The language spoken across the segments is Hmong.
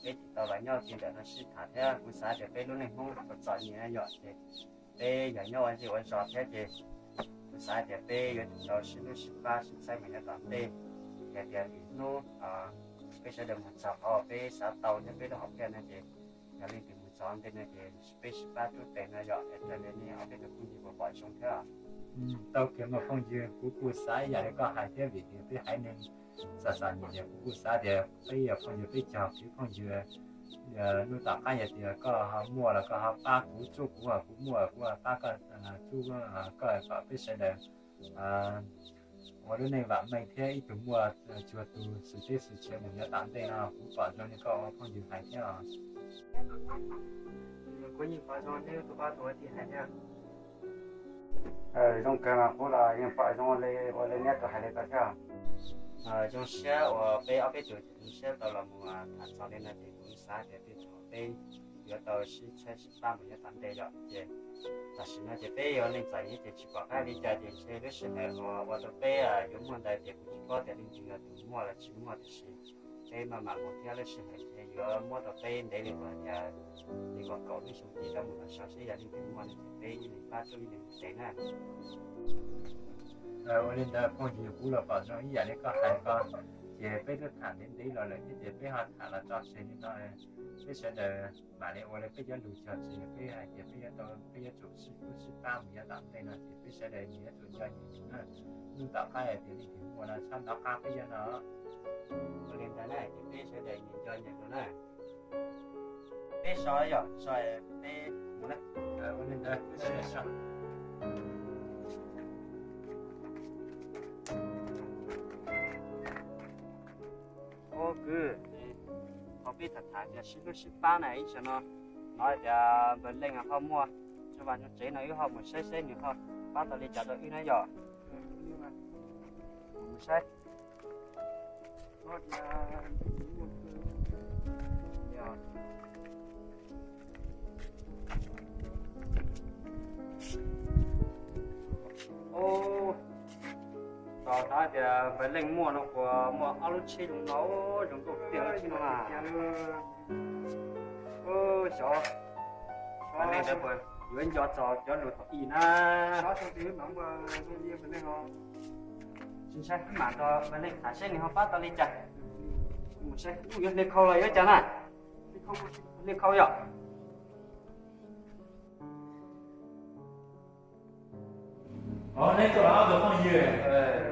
peb tsis tau los nyob ti ntawm no sib tham thiab. Kuv xav tias peb lub neej Hmoob txom txom nyem na yom, ces peb yog nyob ua zej ua zos thiab ces kuv xav tias peb yuav tsum tau sib hlub sib pab sib txhawb mus nyob tom ntej. Yog tias lwm hnub peb sawv daws mus txog qhov peb xav tau thiab peb lub hom phiaj no ces yog leej twg mus txog ntej no ces peb sib pab rub tes no yom, es raws li nej ob peb tug phooj ywg puas pom zoo thiab. Tau kiag mas phooj ywg, kuv kuj xav ib yam li koj hais thiab, vim tias peb haiv neeg txom txom nyem ces kuv kuj xav tias peb yog phooj ywg peb cog kev phooj ywg. Hnub tom qab yog tias koj ho muaj los koj ho pab kuv, tsuj kuv, kuv muaj kuv ho pab koj, tsuj koj, kom peb sawv daws ua lub neej vam meej thiab ib tug muaj tsuag tus xwm teb xwm txheej mus nyob tom ntej no, kuv pom zoo li koj ua phooj ywg hais thiab os. Kuv yeej pom zoo li tus pab tus ua tij hais thiab. Zoo kawg mas, kuv los yeej pom zoo li ua li neb tus hais li ko thiab. Zoo siab uas peb ob peb tug zoo siab tau los mus tham txog li no ces kuv xav tias tej zaum peb yuav tau sib txhawb sib pab mus nyob tom ntej yom. Ces tam sim no ces peb yog neeg txom nyem ces tsis pom qab li cas ces ntshe lub sij hawm uas ua rau peb yuav muaj ntawd ces kuv tsis paub tias leej twg yog tus muaj los tsis muaj, tiam sis peb maj mam mus thiab lub sij hawm ces yuav muab rau peb ntev li uas tias li kaum lub xyoo tim rau mus los saib seb yog leej twg muaj no ces peb ib leeg pab rub ib leeg tes na. Ua li ntawd phooj ywg, kuv los pom zoo ib yam li koj hais ko, ces peb twb tham ntev ntev los lawm thiab ces peb ho tham los tso tseg li no, peb sawv daws mam li ua li peb cov lus cog tseg, peb hais tias peb yuav tau, peb yuav tsum sib hlub sib pab mus yav tom ntej no ces peb sawv daws nyias yuav tsum nco nyias na. Hnub tom qab hais tias leej twg muaj no txhob nov qab peb cov no. Ua li ntawd na ces peb sawv daws nyias nco nyias dua na. Peb so yom, so peb mus na. Ua li ntawd peb sawv daws so. Ua kwv, ho peb tham tham tias sib hlub sib pab na ib tsam no, hnov tias npawg Leej ho muaj tsob vaj tsob tsev no wb ho mus saib seb nws ho pab tau li cas rau wb na yom. Mus saib. Tos hnov tias npawg Leej muaj no puas muaj ob lub tsheb zoo no, zoo nkauj tiag lub tsheb no na. Xyov npawg Leej ntawd puas yuav nco txog cov lus thaum ub na. Tsis ntshai, wb mam nrog npawg Leej tham seb nws ho pab tau li cas. Mus saib, yuav hle khau los yuav cas na? Hle khau yom. Neb tuaj los ob tug phooj ywg?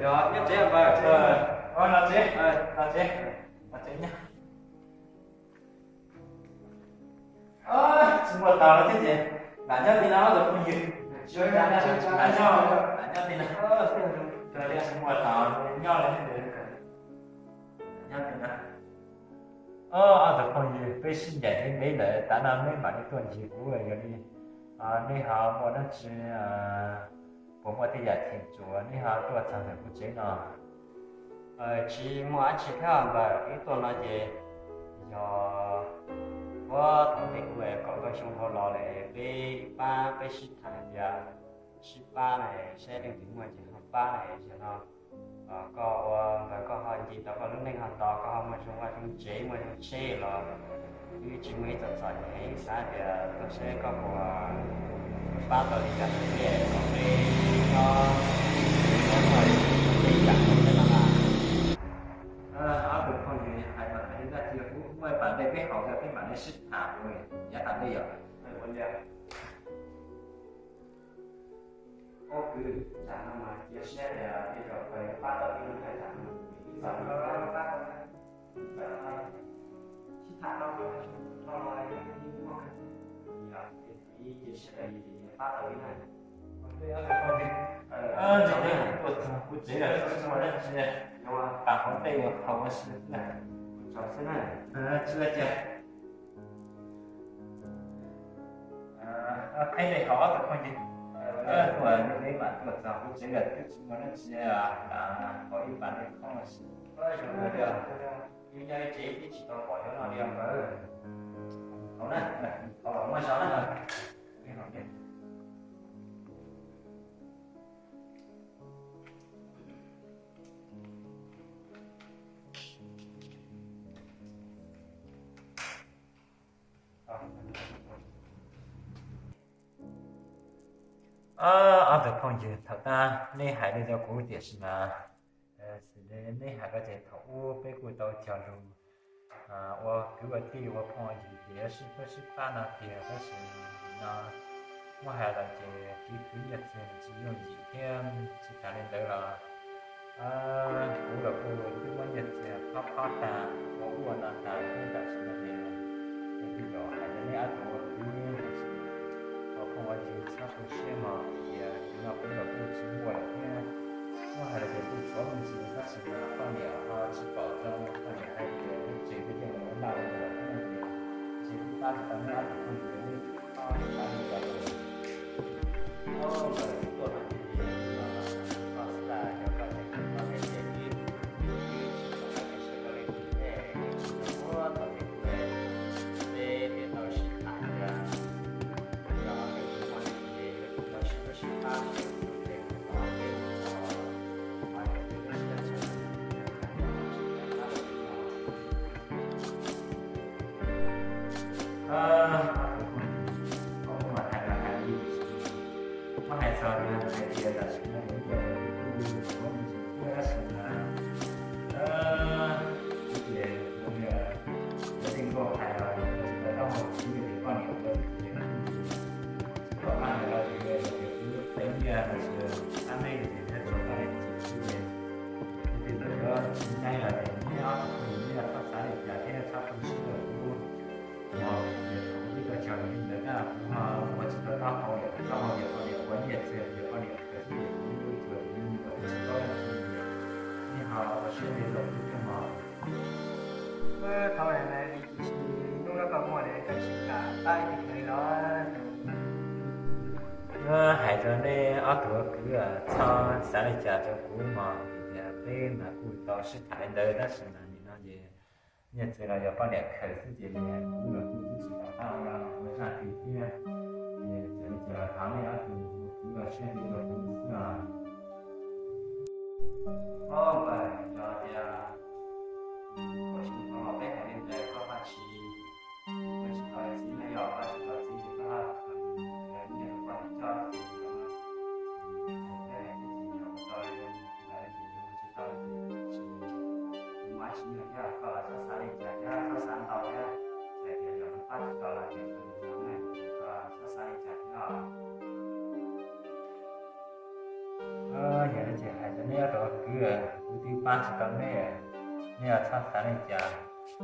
Yog, nyob tsev npawg. Los tsev, los tsev, los tsev nyob. Tsis muaj tau thiab ces lam nyob li no ob tug phooj ywg. Lam nyob, lam nyob li no. Tsis muaj tau nyob li, nyob li no. Ob tug phooj ywg, peb sib ncaim ntev ntev lawm, tav no neb mam li tuaj ncig kuv, yog li neb ho muaj dab tsi, puas muaj tej yam cheem tsum neb ho tuaj txog ntawm kuv tsev no? Tsis muaj dab tsi thiab npawg, wb tuaj no ces yog puag thaum peb kuj kaum ntau xyoo dhau los lawm, peb pab peb sib tham tias sib pab na, saib leej twg muaj ces ho pab na. Yog no koj ua npawg koj ho ncig tau koj lub neej ho tos, koj ho muaj zoo vaj zoo tsev muaj zoo tsheb los wb tsis muaj ib txoj txom nyem, wb xav tias tuaj saib koj puas pab tau li cas rau peb kom peb txhob muaj tej yam zoo li no na. Ob tug phooj ywg hais mas hais li no tias kuv muaj pas dej peb haus tso peb mam li sib tham yav tas ntej yom. Ua kwv, tsam no mas cia siab tias tej zaum koj yuav pab tau wb no, tsam no wb txawm pab tau, wb txawm sib tham no, no los yog ib muaj, yog cia siab tias pab tau wb na. Kuv tsev lawm, tsis muaj dab tsi, tas qhov tej haus xwb na. Tsis ua cas. Qheb dej haus ob tug phooj ywg. Tuaj ntev ntev mam tuaj txog kuv tsev lawm twb tsis muaj dab tsi, haus ib pas dej qhoob xwb. Yus nyob ib tsev twb tsis tau pom cov no li os. Haus na, haus los muab zog na. Ob tug phooj ywg, thaum tab neb hais li rau kuv tiam sis mas, xws li neb hais ko ces thaum ub peb kuj tau cog lus ua kwv ua tij ua phooj ua ywg ces yuav sib pab sib pab no tiag, tab sis no muab hais los ces kev khwv nyiaj txiag tsis yooj yim thiab. Tsis tas li ntawd los kuv los kuj twb muab nyiaj txiag phob phob tag ua ua no tag, tam sim no ces tej zaum hais rau neb ob tug ua kwv ua phooj ua ywg txhob tu siab mog, tias yus no kuv los kuj tsis muaj lawm thiab. Muab hais los ces kuj tshuav me ntsis, tab sis mas poj niam ho tsis pom zoo, poj niam hais tias lub tsev twb coj mus ua laj ua luam thiab no ces ntshe kuj pab tsis tau neb ob tug phooj ywg li. Koj xav li cas los, koj xav li cas los koj xav li cas, kuv tsis tau hais tias sawv daws li ntawd, muab tau tej tus peb thiaj tau sib tham tias yog peb tus poj niam ces yuav tsum tau sib hlub sib pab sib hlub, peb mus tau, peb mus tau, mas yog peb lub siab ntshaw, peb mus tau, peb mus tau. Muab hais txog hais tias tam sim no kuv ib co kuv kuj yuav tsum muaj me ntsis thiab, tab sis mas kuv ces kuv yog cov tij nkauj hais los kuv tsis tau taub hau, kuv yog cov poj niam kuv ces kuv tsis tau qab hais los, kuv yog tias kuv teev nyiaj los sis qab meb ces thiaj tso koj li ntsis xwb ces kuv tej zaum yuav tsis nyaib los ces neb ob tug phooj ywg neb txhob xav li cas thiab txhob tu siab rau kuv. Yog tias thaum ub peb tau cog lus li ntawd na, kuv ho ua tsis tau taub hau, taub hau yog poj niam ua nyiaj txiag, yog poj niam khaws xwb ces kuv tsuas yog me nyuam tsis paub dab tsi li. Nej ho ua siab ntev rau kuv thiab mog. Thaum ntawd hnub no koj muaj li koj tsis kam pab ib tug li los? Kuv hais rau nej ob tug ua kwv txhob xav li cas rau kuv mog, vim tias peb mas kuj tau sib tham li ntawd tab sis mas nim no ces nyiaj txiag los yog poj niam khaws xwb ces kuv los kuj twb tsis tau qab ua zaj twg thiab. Ces txawm li cas los thov nej ob tug ua kwv ua siab ntev rau kuv xwb os. Ob, yog tias koj tsis tau los peb hais li ntawd koj tsis, koj tsis tau txiv no yog koj tsis tau txiv ces koj nyiaj koj coj txiv no, txiv no ua tau li ntawd ces yuav tsis tau, tsis, kuv mas tsis nyiam thiab, koj los txhob xav li cas thiab txhob xav ntau thiab, txawm tias yog pab tsis tau los ces koj txhob xav li cas thiab. Yog li ces hais rau neb ob tug ua kwv, kuv twb pab tsis tau neb, neb txhob xav li cas,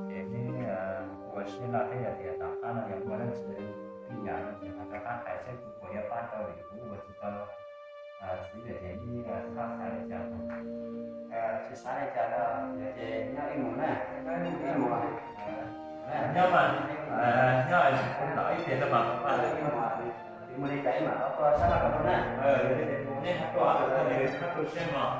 ces neb ua siab loj thiab, yog tias tom qab no yog muaj dab tsi twb yam no ces ho rov qab hais saib kuv puas yuav pab tau, vim kuv ua tsis tau txiv lawm ces neb txhob xav li cas. Tsis xav li cas, yog ces nyob ib mus na, nyob ib mus. Nyob mas, nyob kuv los ib pliag rau mas kuv pab. Mus li cas ib mam rov tuaj sab laj kom tuaj na. Neb tuaj, neb tuaj siab mog.